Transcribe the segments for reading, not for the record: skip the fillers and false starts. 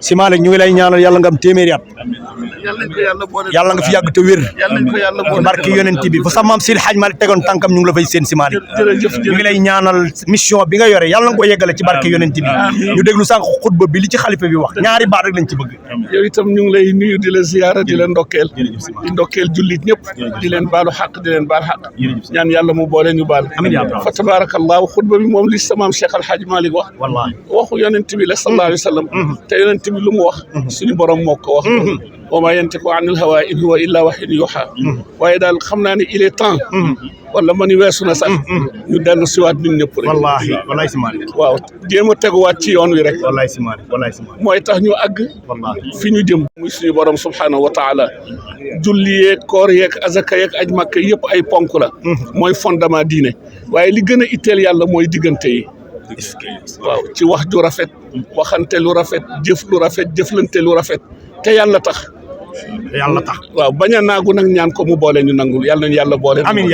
si Malick ñu ngi lay ñaanal yàlla nga am téeméeri at yàlla nga fi yàgg te wér barke yonent bi fa sa maam Seydi Hadj Malick tegoon tànkam ñu ngi la fay seen si Malick ñu ngi lay ñaanal mission bi nga yore yàlla nga ko yeggale ci barke yonent bi ñu déglu sànq xutba bi li ci xalifa bi wax ñaari baat rek lañ ci bëgg yow itam ñu ngi lay nuyu di la ziyaara di la ndokkeel di ndokkeel jullit ñëpp di leen baalu xaq di leen baal xaq ñaan yàlla mu boole ñu baal fa tabarakallahu xutba bi moom li sa maam Cheikh Al Hadj Malick wax waxu yonent bi la sallallahu alayhi wa sallam te yonent bi lu mu wax suñu borom moo ko wax wa maa yantiqu anil hawaa in huwa illaa wahyun yuuhaa waaye daal xam naa ne il est temps wala ma ni weesu na sax ñu dellu siwaat ñun ñëpp rek wallahi si Malick waaw jéem a teguwaat ci yoon wi rek wallahi si Malick mooy tax ñu àgg fi ñu jëm muy suñu borom subhaanahu wa taala julli yeeg koor yeeg azaka yeeg aj makka yëpp ay ponk la mooy fondement diine waaye li gën a itteel yàlla mooy diggante yi waaw ci wax ju rafet waxante lu rafet jëf lu rafet jëflante lu rafet te yàlla tax waaw bañ a naagu nag ñaan ko mu boole ñu nangul yàlla nañu yàlla boole amiin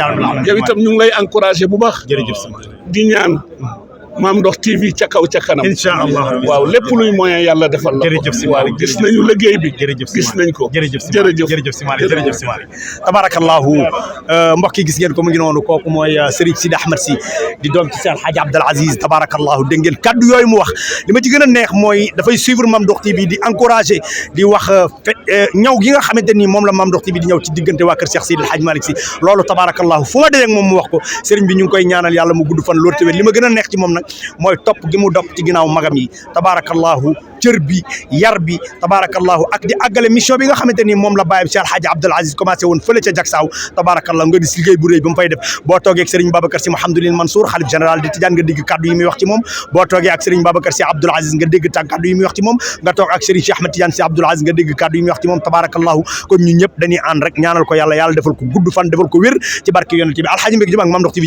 yow itam ñu ngi lay encouragé bu baax di ñaan Mame Ndokh TV ca kaw ca kanam incha allah waaw lépp luy moyen yàlla defal la ko waaw gis nañu liggéey bi gis nañ ko jërëjëf si Malick tabarakallahu mbokk yi gis ngeen ko mu ngi noonu kooku mooy Serigne Sidi Ahmed Sy di doom ci Cheikh Hadji Abdoul Aziz tabarakallahu dégg ngeen kaddu yooyu mu wax li ma ci gën a neex mooy dafay suivre Mame Ndokh TV di encouragé di wax ñëw gi nga xamante ni moom la Mame Ndokh TV di ñëw ci diggante waa kër Cheikh Sidi El Hadji Malick Sy loolu tabarakallahu fu ma dee ak moom mu wax ko Serigne bi ñu ngi koy ñaanal yàlla mu gudd fan loolu tamit li ma gën a neex ci moom nag mooy topp gi mu dopp ci ginnaaw magam yi tabarakallahu cër bi yar bi tabarakallahu ak di àggale mission bi nga xamante ni moom la bàyyam Cheikh Hadji Abdoul Aziz commencé woon fële ca Jaksaaw tabarakallahu nga gis liggéey bu rëy bi mu fay def boo toogee ak Serigne Babacar Sy Mouhamadoul Mansour xalif général di Tidiane nga dégg kaddu yi muy wax ci moom boo toogee ak Serigne Babacar Sy Abdoul Aziz nga dégg kaddu yi muy wax ci moom nga toog ak Serigne Cheikh Ahmed Tidiane Sy Abdoul Aziz nga dégg kaddu yi muy wax ci moom tabarakallahu kon ñun ñëpp dañuy ànd rek ñaanal ko yàlla defal ko gudd fan defal ko wér ci barke yonent bi Alhaji Mbégi Jëm ak Mame Ndokh TV